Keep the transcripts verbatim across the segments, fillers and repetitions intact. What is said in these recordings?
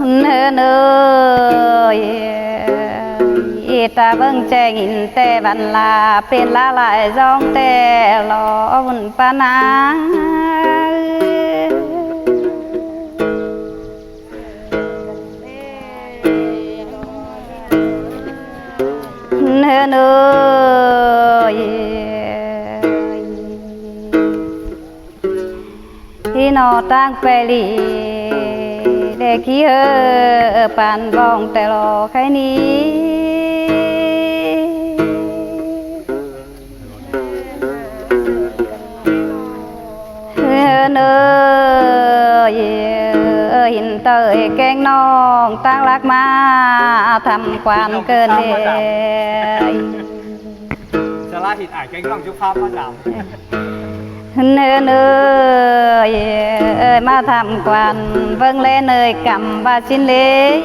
Nơ nơ, ê, ê, ta ꞌvớng ꞌchẹng ꞌnhính té ꞌvắn ꞌla, pên ꞌla lai dong té lo ꞌvun ꞌpa ꞌnáng. Nơ nơ, ê, ꞌnị ꞌnọ ꞌtáng pay ꞌli, đe ꞌkí ꞌhớ păn bong té lo khay ꞌnị. Hơ nơ, ê, ê, ꞌhịn ꞌtoi kéng ꞌnọng ꞌtáng lắc ꞌmá tham quan ꞌcợn ê. Sa ꞌlạ ꞌhịn ải kéng ꞌnọng chúc pháp ꞌmá chăm. Nơ nơ, ê, ê, ꞌmá tham quan ꞌvớng ꞌlé ꞌnới căm ꞌva ꞌsịn ꞌlế.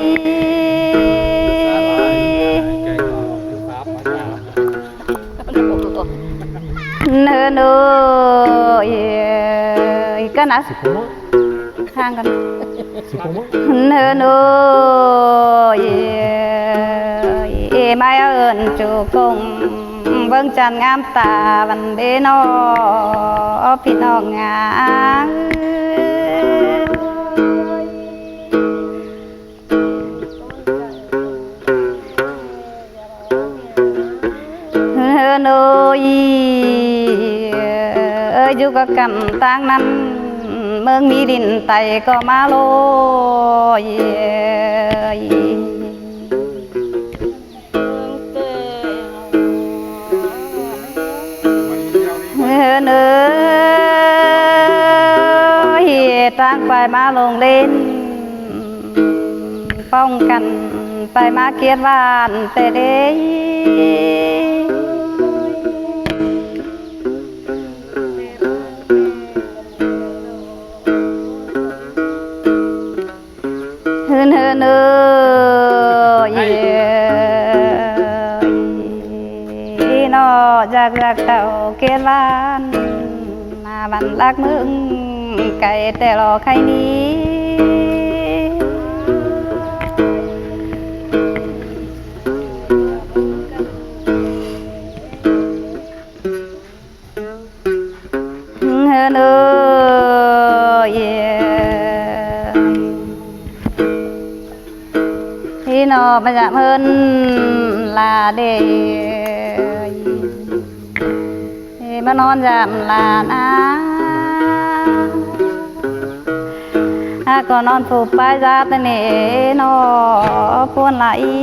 Nơ nơ, ê, ê, ꞌcọ ꞌnạ. C'est pour moi. Khang căn. C'est pour moi. Nơ nơ, ê, ê, ê, ꞌmá ơn ꞌchu công ꞌvớng chăn ꞌngám ta ꞌvắn đé ꞌnọ, ꞌpi ꞌnọng ꞌnáng. Hơ nơ, ê, ê, dú ꞌcọ căm ꞌtáng ꞌnặn, ꞌmướng ꞌmí đin ꞌtay ꞌcọ ꞌmá ꞌlôi. Hơ nơ, ê, ꞌtáng pay ꞌmá lông ꞌlến ꞌpóng căn pay ꞌmá kiết ꞌván té đế. Hơ nơ nơ, ê, ê, ꞌnọ dák dák ꞌtạu kiết ꞌván, ꞌmá ꞌvắn lắc ꞌmướng cay té lo khay ꞌnị. Hơ nơ, ê, ê, ꞌnọ ꞌmá dăm ꞌhướn ꞌla đê, ê, ꞌmá ꞌnón dăm ꞌla ꞌná. A, ꞌcọ ꞌnón phủ pay dát ꞌnị ꞌnọ, ꞌpuôn ꞌla ꞌí.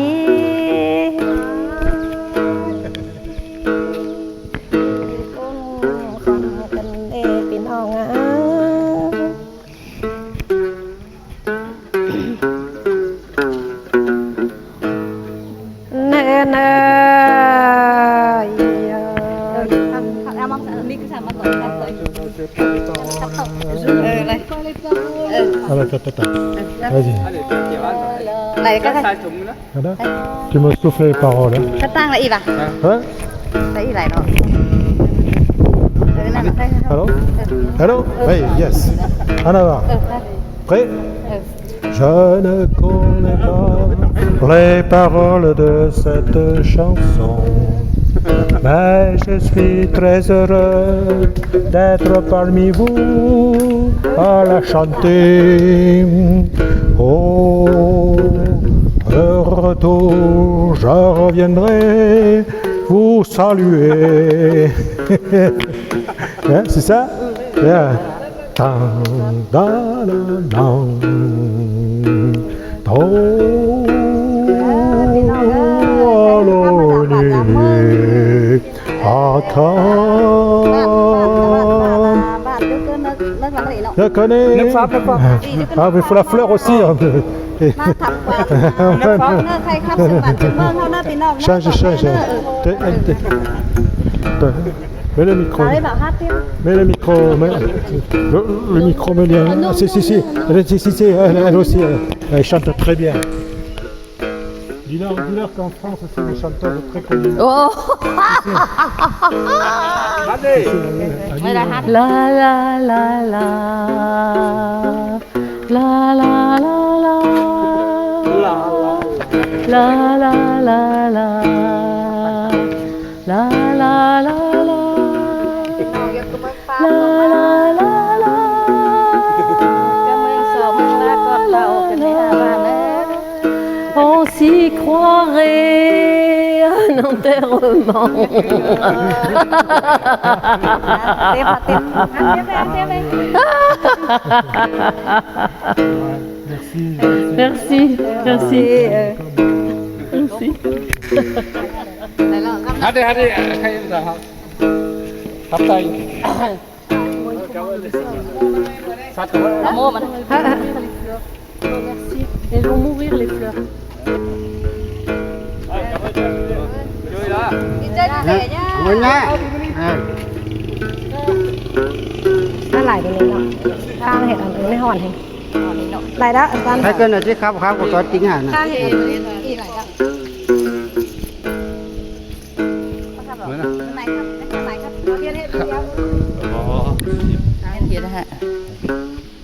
Con khăn căn ê ꞌpi ꞌnọng ꞌnáng. Nơ nơ, ê, ê. Ờ, attends, attends, attends. Vas-y. Này, các anh. Voilà. Tu me souffles les paroles, hein. Cái tăng là y vào. Hả? Là y lại đó. Hello? Hello? Hey, yes. En avant. Prêt? Je ne connais pas les paroles de cette chanson, mais je suis très heureux d'être parmi vous à la chanter. Au retour, je reviendrai vous saluer. Hein, c'est ça? Yeah. Tan, dan, dan, dan. Tan, aloni, atan. Nước Pháp, nước Pháp. Ah, mais il faut la fleur aussi, hein. Nước Pháp. Change, change. Mets le micro. Mets le micro, mets le, le micro, mets bien. Ah, si, si, si. Elle, si, si, si, elle, elle aussi, elle, elle chante très bien. Dis-leur, dis-leur qu'en France, c'est une chanteuse très connue. Oh. Ici, ici, elle, elle, elle, là, là, là, là. Là, là, là, là. La, la, la, la. La, la, la, la. La, la, la, la. On s'y croirait à un enterrement. Merci, merci. Merci, merci. Merci. Hadi, hadi, hadi. Khắp tay. Elles vont mourir, les fleurs. Nó lại cái này nó. Khang hết ăn, nó hòn hết. Lại đó, ăn. Thái Cơn ở trước khắp, khắp của có chính hả nè? Khang hết. Mới nè. Khang hết hả?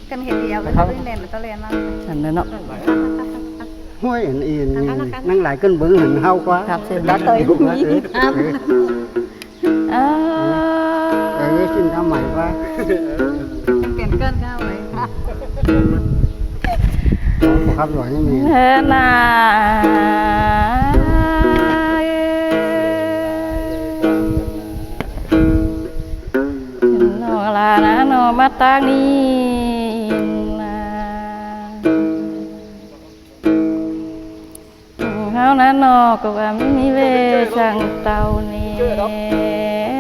Khang hết đi, ăn cái này mà tao lên mà. Ăn nữa nó. Hôi, ăn yên, ăn, ăn, ăn. Năng lại cơn bướng hẳn hao quá. Khắp xem. Đã tới. Ừ. Khắp. Ừ. Ơ. Ơ, xin tao mày quá. Kèn cơn cao mày. Khắp rồi nhá mày. Hên à. Nó là nó, nó bắt tang ni na. Hao na nó, cô gái mi về sang tàu nè,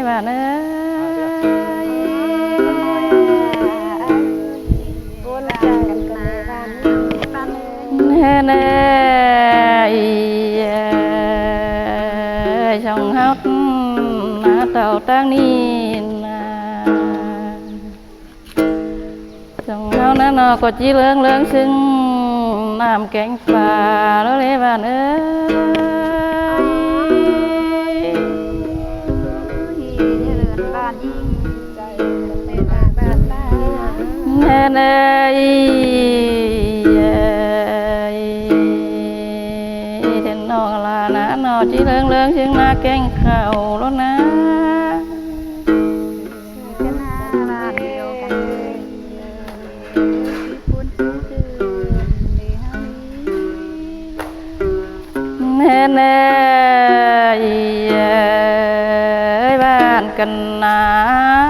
bạn ơi. Nè, nè, ý, ơi, trong hao na tàu tang ni na. Trong hao na nó có chỉ lướng lướng sưng nằm cánh phà đó lê bạn ơi. Nè nè, thì nó là nó, nó chỉ lướng lướng sưng nà cánh khảo đó nà. Nè nè, ơi, bạn cần à.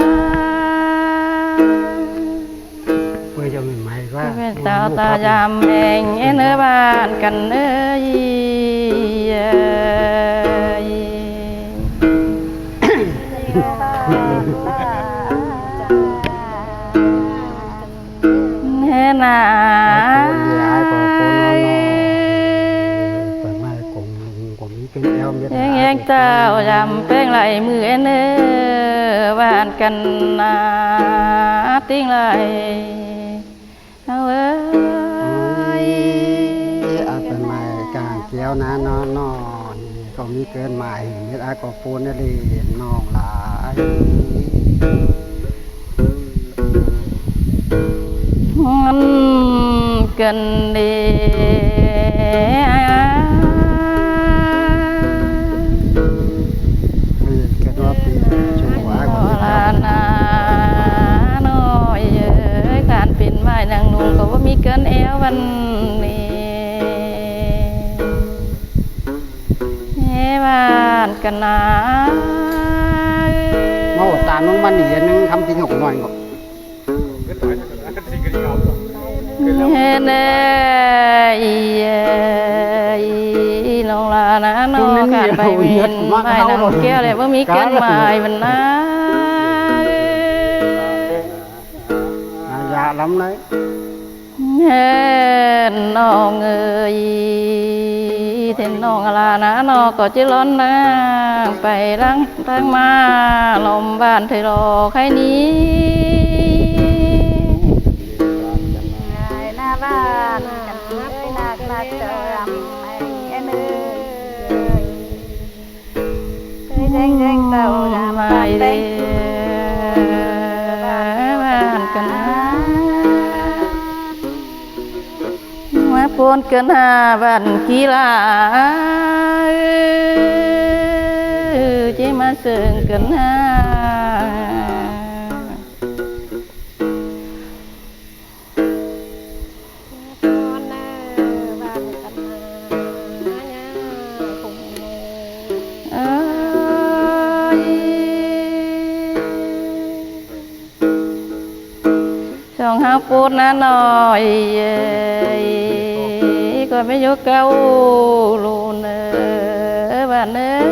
Quay cho mình máy quá. Tao ta dám em, em ở bạn cần ơi. Hên à. Ai có cô nó nó. Phải mai cũng, cũng ý kiến eo biết. Em, ai em có tao cô dám peng lại mưa em ơi, bạn cần à, tiếng lại. Hao ơi. Ôi, áo bên mày càng kéo ná nó nó, có mi cơn mày, biết ai có phone đi, nó là ai. Hon cần đi. Ôi, cái đó thì chú của ai có biết đâu. Là nó ơi, khăn pin mai nắng nung có mi cơn eo văn nì. Hê văn cần à. Nó tàn nó văn nì, nó thăm tin học nói ngọc. Hê nê, ý, ý, nông là nó, nó khăn phải mìn, phải nắng kéo để bố mi cơn mai văn à. À, dạ lắm đấy. Hên nó người, thế nó là nó, nó có chứ lon đang phải lăng, đang mà lom bàn thời đó khai ní. Người na bàn, người na, người na, em ơi. Mai đi, bạn cần. Mă Pôn căn hả bản kí lạ, ư, ư, ché ꞌmá sương căn hả. Ơi. Song hao pút ná ꞌnọi, ơi, ꞌcọ ꞌmí dú cáu ꞌlụk ꞌnớ, bản ơi.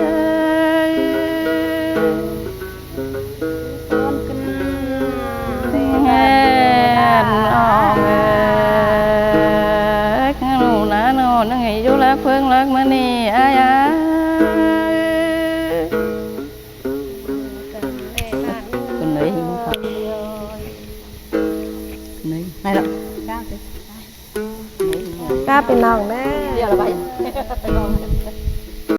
Hên ỏng ơi, ꞌlụk ná ꞌnọ, ꞌnưng ꞌnị dú lác ꞌphớng lác ꞌmá ꞌnị, ai, ai. Con đấy. Con đấy. Này rồi. ꞌCá pên ỏng ꞌnớ. Giờ là bảy.